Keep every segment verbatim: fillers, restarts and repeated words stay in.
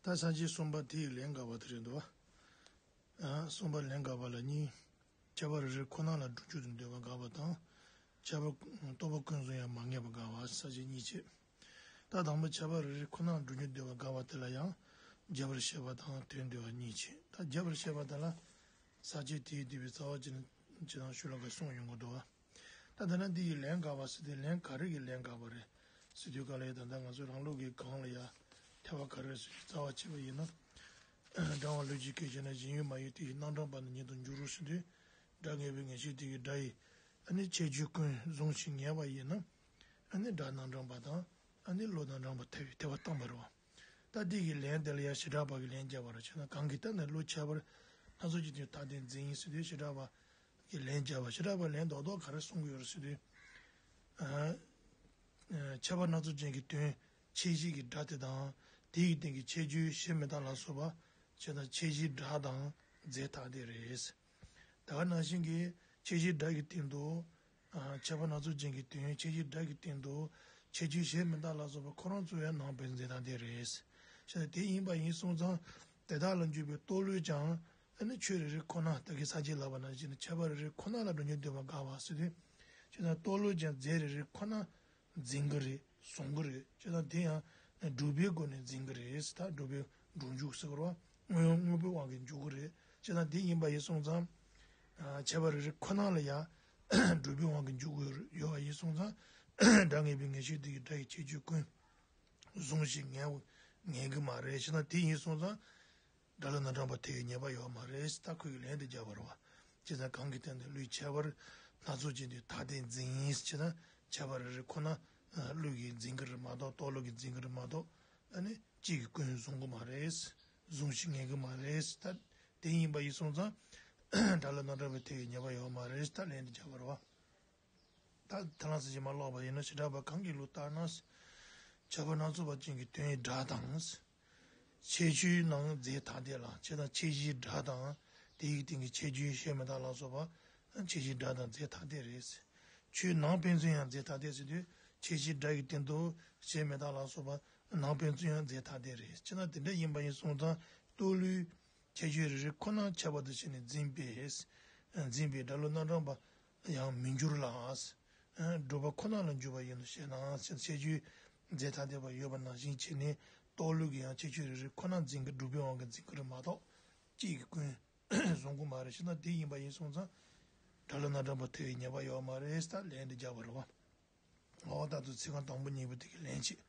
ད་ས་བཅད་གསུམ་པ་དེ་ཡི་ལན་དགག་པ་དེ་རེད་འདུག་བ། ཨ། གསུམ་པ་ལན་དགག་པ་ལ་གཉིས། ཁྱད་པར་རེ་རེའི་ཁོ་ན་ལ་སྒྲུབ་བྱེད་དུ་འདོད་པ་དགག་པ་དང་། ཁྱད་པར་རྟོག་པ་ཀུན་བཟུང་ཡང་མ་ངེས་པ་དགག་པ་ས་བཅད་གཉིས་བྱས། ད་དང་པོ་ཁྱད་པར་རེ་རེའི་ཁོ་ན་ལ་སྒྲུབ་བྱེད་འདོད་པ་དགག་པ་དེ་ལ་ཡང་རྒྱས་པར་བཤད་པ་དང་དོན་བསྡུ་བ་གཉིས་བྱས། ད་རྒྱས་པར་བཤད་པ་དེ་ལ་ས་བཅད་དེའི་བསྡུས་པའི་རྩ་བ་ཅི་ན་ཅི་དང་ཤུ་ལ་ག་གསུངས་ཡོང་གི་འདུག་བ། ད་ད་ནི་འདི་ཡི་ལན་དགག་པ་ཟེར་ཏེ་ལན་ག་རེ་གི་ལན་དགག་པ་རེད་ཟེར་དུས་ག་ལ་ཡ་ད་ལྟ་ང་ཚོ་རང་ལུགས་ཀྱི་གང་ལ་ཡ་ཐེ་བ་ག་རེ་ཟེར་དུས་རྩ་བ་བྱས་པ་ཡིན་ན། སྒྲ་དབང་ལུགས་ཀྱི་སྐད་ཅེ་ན་གཞན་ཡུལ་མ་ཡིན་དེ་ཡི་རྣམ་གྲངས་པ་ནི་ཉིད་དུ་འགྱུར་རོ་ཟེར་དུས་སྒྲ་ངེས་པའི་ངེས་ཤེས་དེ་ཡི་སྒྲ་ཡི་ཨ་ནི་ཁྱད་ཆོས་ཀུན་བཟུང་ཞིང་ངེས་པ་ཡིན་ན། ཨ་ནི་སྒྲ་རྣམ་གྲངས་པ་དང་ཨ་ནི་བློ་རྣམ་གྲངས་པ་ཐེ་བའི་ཐེ་བ་བཏང་བ་རེད་བ། ད་འདི་གི་ལན་དེ་ལ་ཡ་བྱེ་བྲག་པ་གི་ལན་བརྒྱབ་པ་རེད་བྱས་ན་གང་གི་ལྟར་ན་བློ་ཁྱད་པར་སྣ་ཚོགས་ཀྱི་དོན་ཐ་དད་འཛིན་ཡིན་ཟེར་དུས་བྱེ་བྲག་པ། གི་ལན་བརྒྱབ་པ་བྱེ་བྲག་པའི་ལན་རྡོག་རྡོག་ག་རེ་གསུང་གི་ཡོད་རེད་ཟེར་དུས། ཨ། ཨ། ཁྱད་པར་སྣ་ཚོགས་ཅན་གྱི་དོན་ཁྱད་གཞི་གི་སྒྲ་དེ་དང་དེ་ཡི་སྟེང་གི་ཁྱད་ཆོས་གཞན་མི་རྟག་ལ་སོགས་པ་ཁྱད་དང་ཁྱད་གཞིའི་སྒྲ་དང་རྫས་ཐ་དད་རེད། ད་ག་ནང་བཞིན་གྱི་ཁྱད་གཞིའི་སྒྲ་གི་སྟེང་དུ། ཨ། ཁྱད་པར་སྣ་ཚོགས་ཅན་གྱི་དོན་ཁྱད་གཞིའི་སྒྲ་གི་སྟེང་དུ་ཁྱད་ཆོས་གཞན་མི་རྟག་ལ་སོགས་པ་ཁོ་རང་ཚོ་ཡང་ནང་པའི་རྫས་ཐ་དད་རེད། ཞེས་དེ་ཡིན་པ་ཡིན་སོང་ཙང་དེ་དག་ལ་འཇུག་པའི་རྟོག་བློས་ཀྱང་། ཨ་ནི་ཆོས་རེ་རེ་ཁོ་ན་ད་གིན་ས་བཅད་ལབ་པ་ནང་བཞིན་ཁྱད་པར་རེ་རེ་ཁོ་ན་ལ་སྒྲུབ་བྱེད་འདོད་པ་དགག་པ་ཟེར་དུས། ཅེ་ན་རྟོག་བློས་ཀྱང་རྫས་རེ་རེ་ཁོ་ན་འཛིན་གྱི་རེད་བཟུང་གི་རེད་ཅེ་ན་དེ་ཡང་སྒྲུབ་པའི་སྒོ་ནས་འཛིན་གྱི་རེད་ད་སྒྲུབ་པའི་སྒྲུབ་འཇུག་ཟེར་གི་རེད་བ་དངོས་ཡོད་དངོས་པོའི་དབང་གིས་འཇུག་གི་རེད་ཅེ་ན་དེ་ཡིན་པ་ཡིན་སོང་ཙང་། ཁྱད་པར་རེ་རེ་ཁོ་ན་ལ་ཡང་སྒྲུབ་པའི་དབང་གིས་འཇུག་གི་ཡོད་པ་ཡིན་སོང་ཙང་སྒྲ་ངེས་པའི་ངེས་ཤེས་དེ་གི་སྒྲ་ཡི་ཁྱད་ཆོས་ཀུན་བཟུང་ཞིང་ངེས་ངེས་ཀྱི་མ་རེད་ཅེ་ན་དེ་ཡིན་སོང་ཙང་། སྒྲ་ལ་རྣམ་གྲངས་པ་ཐེ་བའི་ཉེས་པ་ཡོད་མ་རེད་ད་ཁོས་ཀྱི་ལན་དེ་བརྒྱབ་པ་རེད་བ། ཅེ་ན་གང་གི་སྟེང་དུ་བློའི་ཁྱད་པར་སྣ་ཚོགས་ཅན་དུ་ཐ་དད་འཛིན་ཡིན་ཅེ་ན་ཁྱད་པར་རེ་རེ་ཁོ་ན་བློ་གིས་འཛིན་གྱི་རེད་མ་གཏོགས་རྟོག་བློ་གིས་འཛིན་གྱི་རེད་མ་གཏོགས་ཨ་ནི་གཅིག་གིས་ཀུན་བཟུང་གི་མ་རེད། བཟུང་ཞིག་ངེས་ཀྱི་མ་རེད་ད། དེ་ཡིན་པ་ཡིན་སོང་ཙང་སྒྲ་ལ་རྣམ་གྲངས་པ་ཐེ་བའི་ཉེས་པ་ཡོད་མ་རེད་ད་ལན་དེ་བརྒྱབ་པ་རེད་བ། ད་ཐ་ལ་ས་ཞིག་མ་ཀློག་པ་ཡིན་ན་བྱེ་བྲག་པ་གང་གི་ལུགས་ལྟར་ན། ཁྱད་པར་སྣ་ཚོགས་པ་ཅན་གྱི་དོན་ཡི་སྒྲ་དང་། ཁྱད་ཆོས་ནང་རྫས་ཐ་དད་ལ་ཁྱད་དང་ཁྱད་གཞིའི་སྒྲ་དང་དེ་ཡི་སྟེང་གི་ཁྱད་ཆོས་གཞན་མི་རྟག་ལ་སོགས་པ་ཁྱད་གཞིའི་སྒྲ་དང་རྫས་ཐ་དད་རེད། ཆོས་ནང་ཕན་ཚུན་ཡང་རྫས་ཐ་དད་ཟེར་དུས་ཁྱད་གཞིའི་སྒྲ་ཡི་སྟེང་དུ་གཞན་མི་རྟག་ལ་སོགས་པ་ནང་ཕན་ཚུན་ཡང་རྫས་ཐ་དད་རེད་ཅེ་ན་དེ་འདྲ་ཡིན་པ་ཡིན་སོང་ཙང་རྟོག་བློའི། ཁྱད་ཆོས་རེ་རེ་ཁོ་ན་ཁྱད་པར་དུ་བྱས་ནས་འཛིན་པས། འཛིན་པའི་སྒྲ་བློ་རྣམ་གྲངས་པ་ཡང་མི་འགྱུར་ལ། སྒྲུབ་པ་ཁོ་ན་ལ་འཇུག་པ་ཡིན་ནོ་ཞེ་ན་ཁྱད་ཆོས་རྫས་ཐ་དད་པ་ཡོད་པ་ནང་བཞིན་བྱས་ནས་རྟོག་བློ་གི་ཡང་ཁྱད་ཆོས་རེ་རེ་ཁོ་ན་འཛིན་གྱི་སྒྲུབ་པའི་དབང་གིས་འཛིན་གྱི་རེད་མ་གཏོགས་གཅིག་གིས་ཀུན་བཟུང་གི་མ་རེད་ཞེ་ན་དེ་ཡིན་པ་ཡིན་སོང་ཙང་སྒྲ་བློ་རྣམ་གྲངས་པ་ཐེ་བའི་ཉེས་པ་ཡོད་མ་རེད་ད་ལན་དེ་རྒྱག་པ་རེད་བ། འོ་ད་དུ་ཚིག་རྐང་དང་པོ་གཉིས་པོ་དེ་གི་ལན་གཅིག་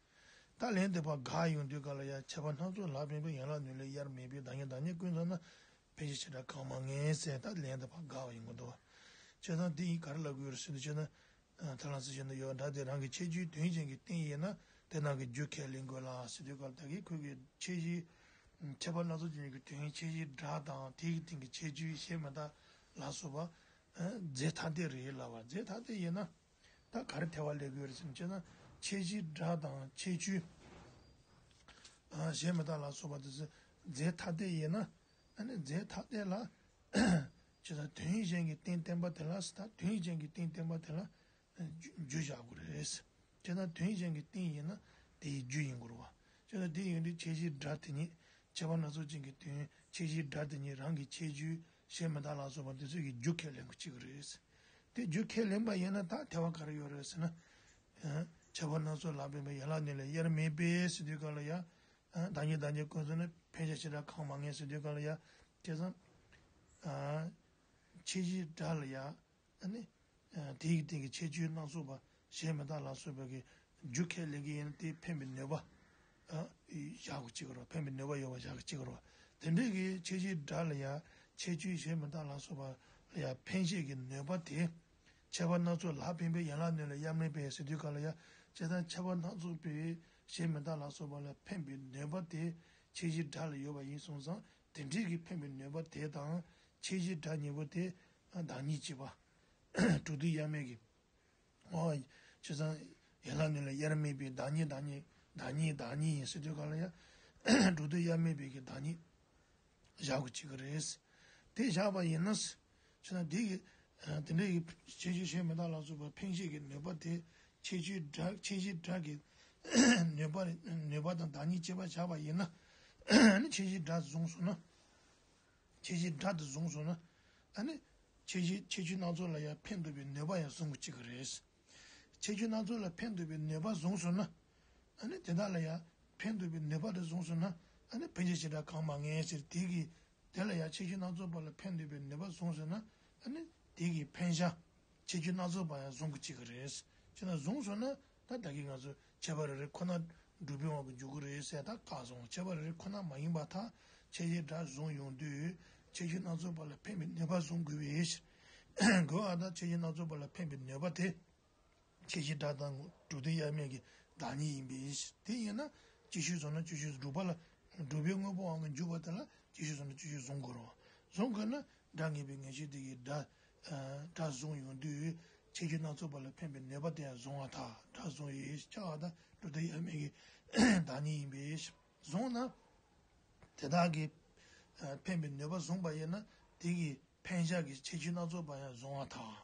ད་ལན་དེ་ཕར་དགག་ཡོང་དུས་ག་ལ་ཡ་ཁྱད་པར་སྣ་ཚོགས་ལ་ཕན་པའི་ཡན་ལག་ནུས་ལས་དབྱེར་མེད་པའི་བདག་ཉིད་བདག་ཉིད་ཀུན་ཚང་ན་ཕན་ཆད་བྱེ་བྲག་གང་མ་ངེས་ཟེར་ད་ལན་དེ་ཕར་དགག་པ་ཡོང་གི་འདུག་བ། བྱས་ཙང་དེ་ཡིས་ག་རེ་ལབ་དགོས་རེད་ཟེར་དུས་བྱས་ན། ཐ་ལ་ཚིག་བྱས་ན་ཡོད་སྒྲ་དེ་རང་གི་ཁྱད་ཆོས་དོན་གཞན་གྱི་རྟེན་ཡིན་ན་དེ་རྣམས་ཀྱི་རྒྱུ་ཁས་ལེན་དགོས་ལ་ཟེར་དུས་ག་ལ་ད་གིན་ཁོས་ཀྱི་ཁྱད་གཞི། ཁྱད་པར་སྣ་ཚོགས་ཅན་གྱི་དོན་ཁྱད་གཞི་སྒྲ་དང་དེ་ཡི་སྟེང་གི་ཁྱད་ཆོས་གཞན་མི་རྟག་ལ་སོགས་པ། རྫས་ཐ་དད་རེད་ལབ་པ་རྫས་ཐ་དད་ཡིན་ན། ད་ག་རེ་ཐེ་བ་ལེན་དགོས་རེད་ཟེར་ན་ཁྱད་ཆོས་སྒྲ་དང་ཁྱད་ཆོས། ཨ། གཞན་མི་རྟག་ལ་སོགས་པ་དེ་ཚོ་རྫས་ཐ་དད་ཡིན་ན། ཨ་ནི་རྫས་ཐ་དད་ལ། ཅེས་དང་དོན་གཞན་གྱི་རྟེན་བསྟན་པ་དེ་ལ་ཟེར་ད་དོན་གཞན་གྱི་རྟེན་བསྟན་པ་དེ་ལ། རྒྱུ་བཞག་དགོས་རེད། ཅེས་དང་དོན་གཞན་གྱི་རྟེན་ཡིན་ན་དེ་ཡི་རྒྱུ་ཡིན་དགོས་རེད་བ། ཅེས་དང་དེ་ཡིན་དུས་ཁྱད་གཞི་སྒྲ་དེ་ཉིད་ཁྱད་པར་སྣ་ཚོགས་ཅན་གྱི་དོན་ཁྱད་གཞི་སྒྲ་དེ་ཉིད་རང་གི་ཁྱད་ཆོས་གཞན་མི་རྟག་ལ་སོགས་པ་དེ་ཚོ་གི་རྒྱུ་ཁས་ལེན་དགོས་ཀྱི་རེད། དེ་རྒྱུ་ཁས་ལེན་པ་ཡིན་ན་ད་ཐལ་བ་ག་རེ་ཡོད་རེད་ཟེར་ན། ཨ། ཁྱད་པར་སྣ་ཚོགས་ལ་ཕན་པའི་ཡན་ལག་ནུས་ལས་དབྱེར་མེད་པས་ཟེར་དུས་ག་ལ་ཡ། ཨ། བདག་ཉིད་བདག་ཉིད་ཀུན་ཚང་ན་ཕན་ཆད་བྱེ་བྲག་གང་མ་ངེས་ཟེར་དུས་ག་ལ་ཡ། དེ་ཙམ། ཨ། ཁྱད་གཞི་སྒྲ་ལ་ཡ། ཨ་ནི། ཨ། དེ་ཡི་སྟེང་གི་ཁྱད་ཆོས་སྣ་ཚོགས་པ་གཞན་མི་རྟག་ལ་སོགས་པའི་གི་རྒྱུ་ཁས་ལེན་གྱི་ཡིན་ན་དེ་ཕན་པའི་ནུས་པ། ཨ། བཞག་དགོས་ཀྱི་རེད། ཕན་པའི་ནུས་པ་ཡོད་པ་བཞག་དགོས་ཀྱི་རེད། དེ་འདྲའི་གི་ཁྱད་གཞི་སྒྲ་ལ་ཡང་ཁྱད་ཆོས་གཞན་མི་རྟག་ལ་སོགས་པ་ལ་ཡང་ཕན་བྱེད་ཀྱི་ནུས་པ་དེ། ཁྱད་པར་སྣ་ཚོགས་ལ་ཕན་པའི་ཡན་ལག་ནུས་ལས་དབྱེར་མེད་པས་ཟེར་དུས་ག་ལ་ཡང་བྱས་ཙང་ཁྱད་པར་སྣ་ཚོགས་པའི་གཞན་མི་རྟག་ལ་སོགས་པ་ལ་ཕན་པའི་ནུས་པ་དེ་ཁྱད་གཞི་སྒྲ་ལ་ཡོད་པ་ཡིན་སོང་ཙང་དེ་འདྲའི་གི་ཕན་པའི་ནུས་པ་དེ་དང་ཁྱད་གཞི་སྒྲ་གཉིས་པོ་དེ་བདག་ཉིད་གཅིག་པ། དྲུག་སྡུད་དབྱེར་མེད་ཀྱི། འོ། བྱས་ཙང་། ཡན་ལག་ནུས་ལས་དབྱེར་མེད་པའི་བདག་ཉིད་བདག་ཉིད་བདག་ཉིད་བདག་ཉིད་ཡིན་ཟེར་དུས་ག་ལ་ཡང་། དྲུག་སྡུད་དབྱེར་མེད་པའི་གི་བདག་ཉིད། བཞག་དགོས་ཀྱི་རེད། དེ་བཞག་པ་ཡིན་ན། བྱས་ཙང་འདི་གི། དེ་འདྲའི་གི་ཁྱད་ཆོས་གཞན་མི་རྟག་ལ་སོགས་པ་ཕན་བྱེད་ཀྱི་ནུས་པ་དེ་ཁྱད་ཆོས་སྒྲ་ཁྱད་གཞི་སྒྲ་གི་ནུས་པ་ནུས་པ་དང་བདག་ཉིད་གཅིག་པ་བཞག་པ་ཡིན་ན། ཨ་ནི་ཁྱད་གཞི་སྒྲ་བཟུང་སོང་ན། ཁྱད་གཞི་སྒྲ་དེ་བཟུང་སོང་ན། ཨ་ནི་ཁྱད་གཞི་ཁྱད་ཆོས་སྣ་ཚོགས་ལ་ཡང་ཕན་འདོགས་པའི་ནུས་པ་ཡང་བཟུང་གི་བཅུག་གི་རེད། ཁྱད་ཆོས་སྣ་ཚོགས་ལ་ཕན་འདོགས་པའི་ནུས་པ་བཟུང་སོང་ན། ཨ་ནི་དེ་དག་ལ་ཡང་ཕན་འདོགས་པའི་ནུས་པ་དེ་བཟུང་སོང་ན། ཨ་ནི་འཕེན་བྱེད་བྱེ་བྲག་གང་མ་ངེས་ཟེར་དེ་གི། དེ་ལ་ཡང་ཁྱད་ཆོས་སྣ་ཚོགས་པ་ལ་ཕན་འདོགས་པའི་ནུས་པ་བཟུང་སོང་ན། ཨ་ནི་དེ་གི་འཕེན་བྱ། ཁྱད་ཆོས་སྣ་ཚོགས་པ་ཡང་བཟུང་གི་བཅུག་གི་རེད། བྱས་ན་བཟུང་སོང་ན་ད་ད་གིན་ང་ཚོ་ཁྱད་པར་རེ་རེ་ཁོ་ན་སྒྲུབ་པའི་དབང་གིས་འཇུག་གི་རེད་ཟེར་ད་བཀག་སོང་། ཁྱད་པར་རེ་རེ་ཁོ་ན་མ་ཡིན་པར་ཐལ། ཁྱད་གཞི་སྒྲ་བཟུང་ཡོང་དུས་ཁྱད་ཆོས་སྣ་ཚོགས་པ་ལ་ཕན་པའི་ནུས་པ་བཟུང་དགོས་པའི་ཕྱིར། དགོས་པ་དང་ཁྱད་ཆོས་སྣ་ཚོགས་པ་ལ་ཕན་པའི་ནུས་པ་དེ། ཁྱད་གཞི་སྒྲ་དང་སྒྲུབ་སྡེ་དབྱེར་མེད་ཀྱི་བདག་ཉིད་ཡིན་པའི་ཕྱིར། དེ་ཡིན་ན་སྤྱི་ཆོས་བཟུང་ན་སྤྱི་ཆོས་སྒྲུབ་པ་ལ་སྒྲུབ་པའི་དངོས་པོའི་དབང་གིས་འཇུག་པ་དེ་ལ་སྤྱི་ཆོས་བཟུང་ན་སྤྱི་ཆོས་བཟུང་དགོས་རེད་བ། བཟུང་དགོས་ན་སྒྲ་ངེས་པའི་ངེས་ཤེས་དེ་གིས་སྒྲ། སྒྲ་བཟུང་ཡོང་དུས་ཁྱད་ཆོས་སྣ་ཚོགས་པ་ལ་ཕན་པའི་ནུས་པ་དེ་ཡང་བཟུང་བ་དང་སྒྲ་བཟུང་ཡིན་ཤག་བ་དང་སྒྲུབ་སྡེ་དབྱེར་མེད་ཀྱི་བདག་ཉིད་ཡིན་པའི་ཕྱིར། བཟུང་ན། དེ་དག་གིས་ཕན་པའི་ནུས་པ་བཟུང་བ་ཡིན་ན་དེ་གིས་འཕེན་བྱ་གི་ཁྱད་ཆོས་སྣ་ཚོགས་པ་ཡང་བཟུང་བ་དང་།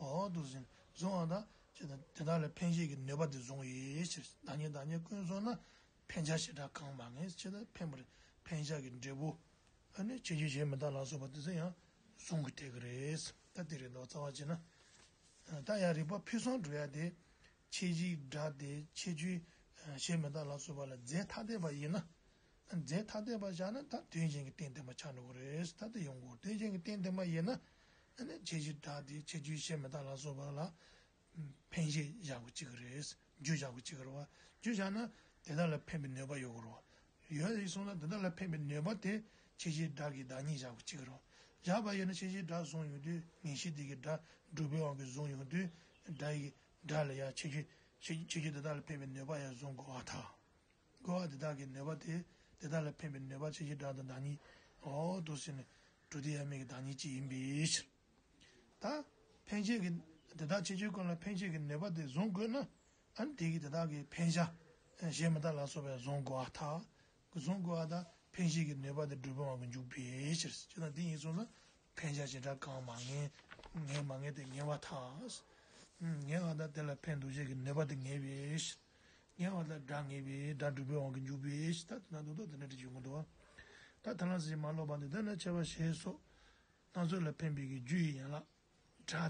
འོ་འདུག་ཟིན་བཟུང་བ་དང་ཅེས་དང་དེ་དག་ལ་འཕེན་བྱེད་ཀྱི་ནུས་པ་དེ་བཟུང་བའི་ཕྱིར། བདག་ཉིད་བདག་ཉིད་ཀུན་བཟུང་ན། འཕེན་བྱ་བྱེ་བྲག་གང་མ་ངེས་ཅེས་དང་འཕེན་པར་འཕེན་བྱ་གི་འབྲས་བུ། ཨ་ནི་ཁྱད་ཆོས་གཞན་མི་རྟག་ལ་སོགས་པ་དེ་ཚོ་ཡང་བཟུང་གི་བསྡད་ཀྱི་རེད། ད་དེ་རེད་འདུག་རྩ་བ་བྱས་ན། ད་ཡང་རིགས་པ་ཕུན་སུམ་སྒྲུབ་ཡ་དེ། ཁྱད་གཞི་སྒྲ་དེ་ཁྱད་ཆོས་གཞན་མི་རྟག་ལ་སོགས་པ་ལ་རྫས་ཐ་དད་པ་ཡིན་ན། རྫས་ཐ་དད་པ་བཞག་ན་ད་དོན་གཞན་གྱི་རྟེན་བདེན་པ་ཆགས་འགྲོ་གི་རེད། ད་དེ་ཡོང་གི་རེད། དོན་གཞན་གྱི་རྟེན་བདེན་པ་ཡིན་ན། ཨ་ནི་ཁྱད་གཞི་སྒྲ་དེ་ཁྱད་ཆོས་གཞན་མི་རྟག་ལ་སོགས་པ་ལ། འཕེན་བྱེད་བཞག་དགོས་ཀྱི་རེད། རྒྱུ་བཞག་དགོས་ཀྱི་རེད་བ། རྒྱུ་བཞག་ན་དེ་དག་ལ་ཕན་པའི་ནུས་པ་ཡོད་དགོས་རེད་བ། ཡོད་ཡིན་སོང་ན་དེ་དག་ལ་ཕན་པའི་ནུས་པ་དེ་ཁྱད་གཞི་སྒྲ་གི་བདག་ཉིད་བཞག་དགོས་ཀྱི་རེད་བ། བཞག་པ་ཡིན་ན་ཁྱད་གཞི་སྒྲ་བཟུང་ཡོང་དུས་ངེས་ཤེས་དེ་གི་སྒྲ་སྒྲུབ་པའི་དབང་གིས་བཟུང་ཡོང་དུས་སྒྲ་ཡི་སྒྲ་ལ་ཡང་ཁྱད་ཆོས་ཁྱད་ཆོས་དེ་དག་ལ་ཕན་པའི་ནུས་པ་ཡང་བཟུང་དགོས་པར་ཐལ། དགོས་པ་དེ་དག་གི་ནུས་པ་དེ་དེ་དག་ལ་ཕན་པའི་ནུས་པ་ཁྱད་གཞི་སྒྲ་དང་བདག་ཉིད། འོ་འདུག་ཟེར་ནས་སྒྲུབ་སྡེ་དབྱེར་མེད་ཀྱི་བདག་ཉིད་ཅིག་ཡིན་པའི་ཕྱིར། ད། འཕེན་བྱེད་ཀྱི། དེ་དག་ཁྱད་ཆོས་ཀུན་ལ་འཕེན་བྱེད་ཀྱི་ནུས་པ་དེ་བཟུང་དགོས་ན། ཨ་ནི་དེ་གི་དེ་དག་གི་འཕེན་བྱ། གཞན་མི་རྟག་ལ་སོགས་པས་བཟུང་དགོས་པར་ཐལ། བཟུང་དགོས་པ་དང་འཕེན་བྱེད་ཀྱི་ནུས་པ་དེ་སྒྲུབ་པའི་དབང་གིས་འཇུག་པའི་ཕྱིར། ཅེ་ན་དེ་ཡིན་སོང་ན། འཕེན་བྱ་བྱེ་བྲག་གང་མ་ངེས། ངེས་མ་ངེས་དེ་ངེས་པར་ཐལ། ངེས་པ་དང་དེ་ལ་ཕན་འདོགས་བྱེད་ཀྱི་ནུས་པ་དེ་ངེས་པའི་ཕྱིར། ངེས་པ་དང་སྒྲ་ངེས་པའི་སྒྲ་སྒྲུབ་པའི་དབང་གིས་འཇུག་པའི་ཕྱིར། ད་དེ་ན་དོན་དག་དེ་འདྲ་འདྲ་ཅིག་ཡོང་གི་འདུག་བ། ད་ཐ་ན་ཟེར་མ་ལོག་པ་འདི་ལྟར་ན་ཁྱད་པར་ཞེས་སོགས། སྣ་ཚོགས་ལ་ཕན་པའི་གི་རྒྱུ་ཡི་ཡན་ལག་སྒྲ་